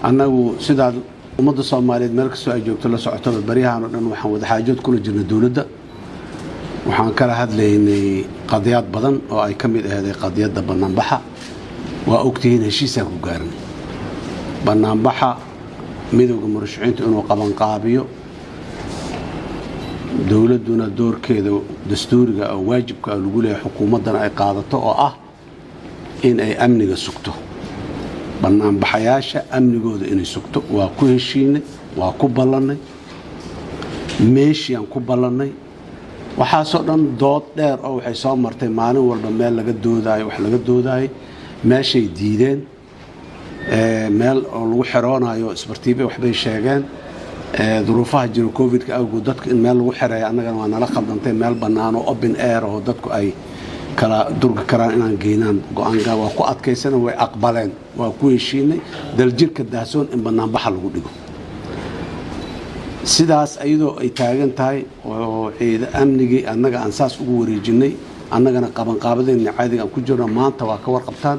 Annagu sidaad ummadda Soomaaliyeed meel kastoo ay joogto la socotaba, baryahan oo dhan waxaan wadaxaajood kula jirnay dowladda. Waxaan kala hadlaynay qadiyaad badan oo ay ka mid aheeday qadiyadda bannaanbaxa. Waa ogtihiin, heshiisaan ku gaarnay bannaanbaxa Midowda Murashaxiintu inuu qabanqaabiyo, dowladduna doorkeeda dastuuriga oo waajibka ah lagu leeyahay xukuumaddana ay qaadato, oo ah in ay amniga sugto, bannaanbaxayaasha amnigooda inay sugto. Waa ku heshiinay, waa ku ballannay, meeshiaan ku ballannay. Waxaasoo dhan dood dheer oo waxay soo martay, maalin walba meel laga doodaayo, wax laga doodaayay. Meeshay diideen, meel oo lagu xeroonayo isbartiibe waxbay sheegeen. Duruufaha jiro Covidka awgood, dadka in meel lagu xereeyo annagana waa nala khaldantay. Meel bannaan oo open air oo dadku ay kala durgi karaan inaan geynaan go-aanka waa ku adkaysana. Way aqbaleen, waa ku heshiinay Daljirka Daahsoon in bannaanbaxa lagu dhigo. Sidaas ayadoo ay taagan tahay oo ciida amnigii annaga aan saas ugu wareejinay, annagana qabanqaabadeenna caadiga aan ku jirno, maanta waa ka warqabtaan,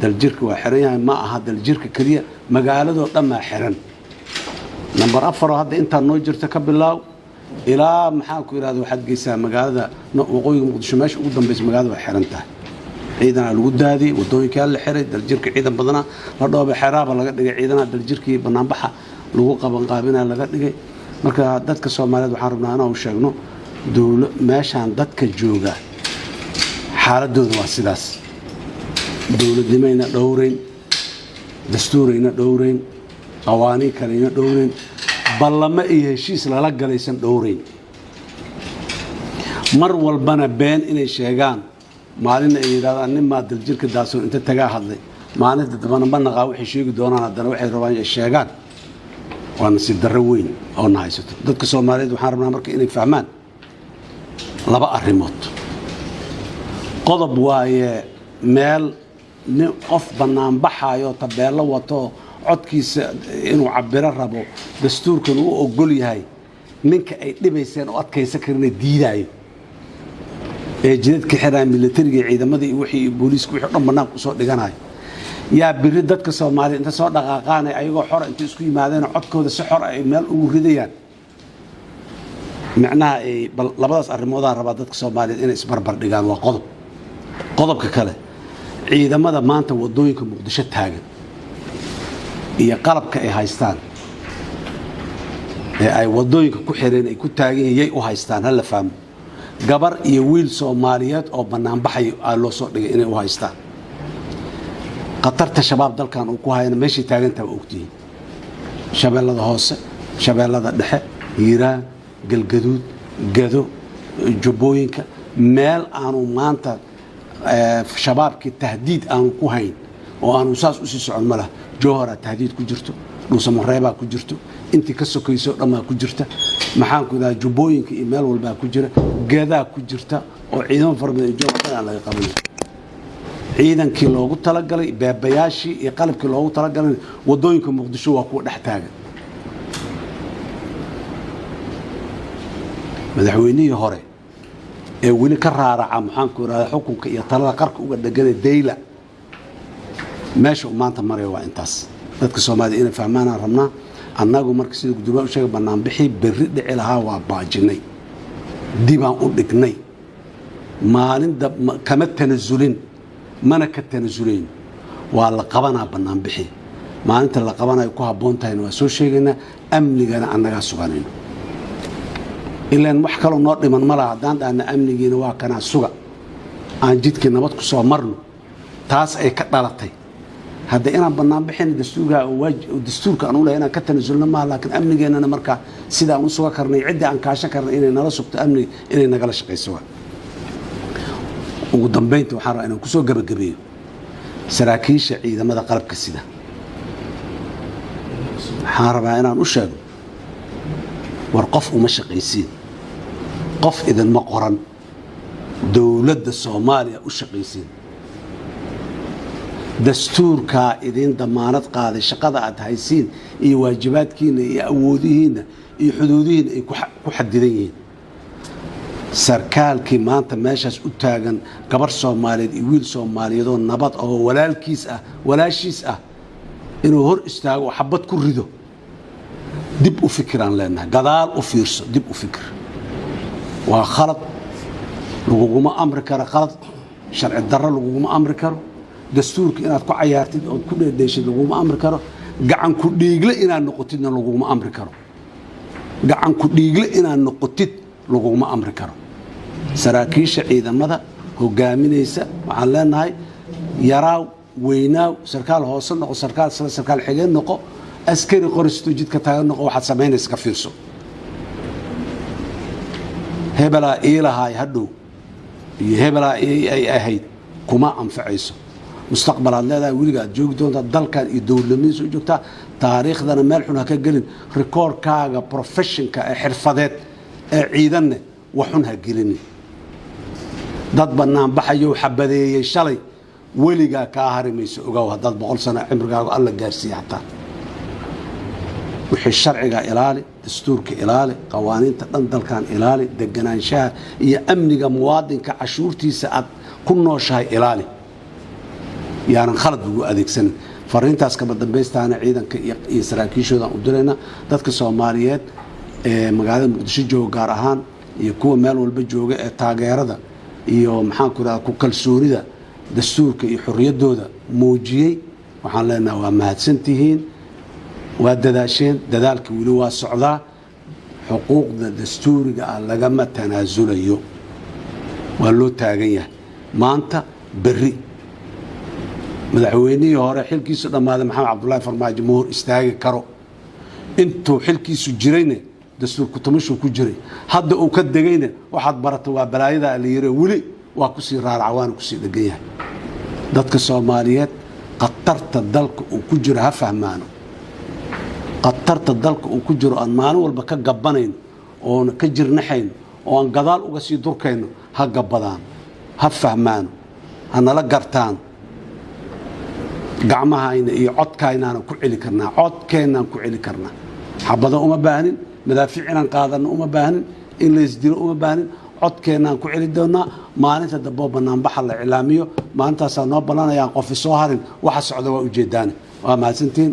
Daljirka waa xiran yahay. Ma aha Daljirka keliya, magaaladoo dhammaa xiran. Nambar 4 oo hadda intaan noo jirta ka bilaaw ilaa, maxaan ku idhahda, waxaad geysaa magaalada waqooyiga Muqdisho, meesha ugu dambaysa magaalada waa xiran tahay. Ciidanaa lagu daadiyey, wadooyinkaa la xiray, Daljirka ciidan badanaa la dhoobay, xeraaba laga dhigay ciidanaha Daljirkii banaanbaxa lagu qabanqaabina laga dhigay. Marka dadka Soomaaliyeed waxaan rabnaa inaan u sheegno dowla meeshaan dadka jooga xaaladooda waa sidaas: dowladnimayna dhowrayn, dastuurayna dhowrayn, qawaaniin kaleyna dhowrayn, ballamo iyo heshiis lala galaysan dhowrayn, mar walbana been inay sheegaan. Maalinna ay yidhahdaan nin maa Daljirka Daahsoon inta tagaa hadlay, maalinta dambana ma naqaa waxay sheegi doonaan, haddana waxay rabaan inay sheegaan. Waa nasiib darro weyn oo na haysato. Dadka Soomaaliyeed waxaan rabnaa marka inay fahmaan laba arrimood. Qodob waaye, meel nin qof bannaanbaxayo, tabeello wato, codkiisa inuu cabiro rabo, dastuurkan uu ogol yahay, ninka ay dhibayseen oo adkaysan karina diidaayo ee jidadka xiraya, militariga, ciidamadii iyo wixii, booliiska, wixii o dhan bannaanka usoo dhiganayo, yaa biri dadka Soomaaliya inta soo dhaqaaqaanay ayagoo xora intay isku yimaadeen codkooda si xor ay meel ugu ridayaan. Micnaha ay bal labadaas arrimoodaa rabaa dadka Soomaaliyeed inay isbarbar dhigaan. Waa qodob. Qodobka kale, ciidamada maanta waddooyinka Muqdisho taagan iyo qalabka ay haystaan ee ay waddooyinka ku xireen, ay ku taagan yihiin, yay u haystaan? Ha la fahmo. Gabar iyo wiil Soomaaliyeed oo bannaanbaxay aa loo soo dhigay inay u haystaan. Khatarta Shabaab dalkan uu ku hayana meeshay taagantaha waa ogtihiin: Shabeellada Hoose, Shabeellada Dhexe, Hiiraan, Galgaduud, Gado, Jubbooyinka, meel aanu maanta Shabaabkii tahdiid aanu ku hayn oo aanu saas usii socon ma laha. Jowharaa tahdiid ku jirto, Dhuusamareebaa ku jirto, intii ka sokayso dhammaa ku jirta, maxaan ku idhaha, Jubbooyinka iyo meel walbaa ku jira, Gadaa ku jirta oo ciidamo fara badan iyo jooga aan laga qabanay. Ciidankii loogu talagalay, beebayaashii iyo qalabkii loogu talagalay, waddooyinka Muqdisho waa kuwa dhex taagan. Madaxweynihii hore ee weli ka raaraca, maxaanku idhahda, xukunka iyo talada qarka uga dhegana dayla, meesha uu maanta maraya waa intaas. Dadka Soomaaliya inay fahmaanaan rabnaa. Annagu marka, sida gudoomiyaha u sheegay, banaanbixii berri dhici lahaa waa baajinay, dibaan u dhignay. Maalinda kama tanasulin, mana ka tanasulayn. Waa la qabanaa banaanbixii. Maalinta la qabanayo ku habboon tahayna waa soo sheegaynaa. Amnigana annagaa suganayno, ilaan wax kaloo noo dhiman ma laha. Haddaan dhahna amnigiina waa kanaa, suga, aan jidkii nabad ku soo marno, taas ay ka dhalatay. Hadda inaan bannaan bixin dastuurka dastuurka aan u lehay inaan ka tanasulno maaha, laakiin amnigeennana markaa sidaan u suga karnay, ciddii aan kaashan karnay inay nala sugto amniga, inay nagala shaqayso. Waa ugu dambaynta, waxaan rabaa inaan kusoo gebagabeeyo saraakiisha ciidamada qalabka sida. Waxaan rabaa inaan u sheego: war qof uma shaqaysiin, qof idinma qoran, dowladda Soomaaliya u shaqaysiin. Dastuurkaa idin damaanad qaaday shaqada aad haysiin iyo waajibaadkiina iyo awoodihiinna iyo xuduudihiinna ay ku xadidan yihiin. Sarkaalkii maanta meeshaas u taagan gabar Soomaaliyeed iyo wiil Soomaaliyeedoo nabad oo walaalkiis ah, walaashiis ah. Inuu hor istaago oo xabad ku rido, dib u fikiraan leenahay. Gadaal u fiirso, dib u fikir. Waa khalad. Laguguma amri karo khalad, sharci darro laguguma amri karo. Dastuurka inaad ku cayaartid ood ku dheedheeshid laguguma amri karo. Gacan ku dhiigle inaad noqotidna laguguma amri karo. Gacan ku dhiigle inaad noqotid laguguma amri karo. Saraakiisha ciidamada hogaaminaysa waxaan leenahay: yaraaw, weynaaw, sarkaal hoose noqo, sarkaal sare, sarkaal xigeen noqo, askari qoristo jidka taagan noqo, waxaad samaynaysa ka fiirso. Hebelaa ii lahaay hadhow iyo hebelaa ay ahayd kuma anfacayso. Mustaqbalaad leedahay, weliga aad joogi doontaa dalkan iyo dowladnimadiisa u joogtaa. Taariikhdana meel xun ha ka gelin. Rikoorkaaga professionka ee xirfadeed ee ciidanne wax xun ha gelinin. Dad bannaan baxayow xabadeeyey shalay, weligaa kaa hari mayso, ogow. Haddaad 100 sano cimrigaagu Alla gaarsiiya xataa, wixii sharciga ilaali, dastuurka ilaali, qawaaniinta dhan dalkan ilaali, deganaanshaha iyo amniga muwaadinka cashuurtiisa aad ku nooshahay ilaali. Yaanan khalad ugu adeegsanin. Fariintaas kama dambaystaana ciidanka iyo saraakiishoodaan u dirayna. Dadka Soomaaliyeed ee magaalada Muqdisho jooga gaar ahaan iyo kuwa meel walba jooga ee taageerada iyo, maxaan ku rahda, ku kalsoonida dastuurka iyo xorriyaddooda muujiyey, waxaan leenahay: waa mahadsantihiin, waa dadaasheen, dadaalka weli waa socdaa. Xuquuqda dastuuriga ah lagama tanaasulayo, waa loo taagan yahay maanta, berri. Madaxweynihii hore xilkiisu dhammaaday, Maxamed Cabdulaahi Farmaajo, ma hor istaagi karo. Intuu xilkiisu jirayna dastuur kutumashuu ku jiray. Hadda uu ka degayna, waxaad barata waa balaayada la yiri, weli waa kusii raaraca, waana kusii dhegan yahay. Dadka Soomaaliyeed khatarta dalka uu ku jiro ha fahmaano. Khatarta dalka uu ku jiro aan maalin walba ka gabanayno oon ka jirnaxayno oo aan gadaal uga sii durkayno, ha gabbadaan, ha fahmaano, ha nala gartaan. Gacmahayna iyo codkaynaana ku celi karnaa, codkeennaan ku celi karnaa. Xabado uma baahnin, madaafiic inaan qaadanno uma baahnin, in laysdilo uma baahnin. Codkeennaan ku celi doonaa. Maalinta damboo banaanbaxa la iclaamiyo, maalintaasaa noo ballanayaan. Qofi soo harin, waxa socda waa ujeedaane. Waa mahadsantihiin.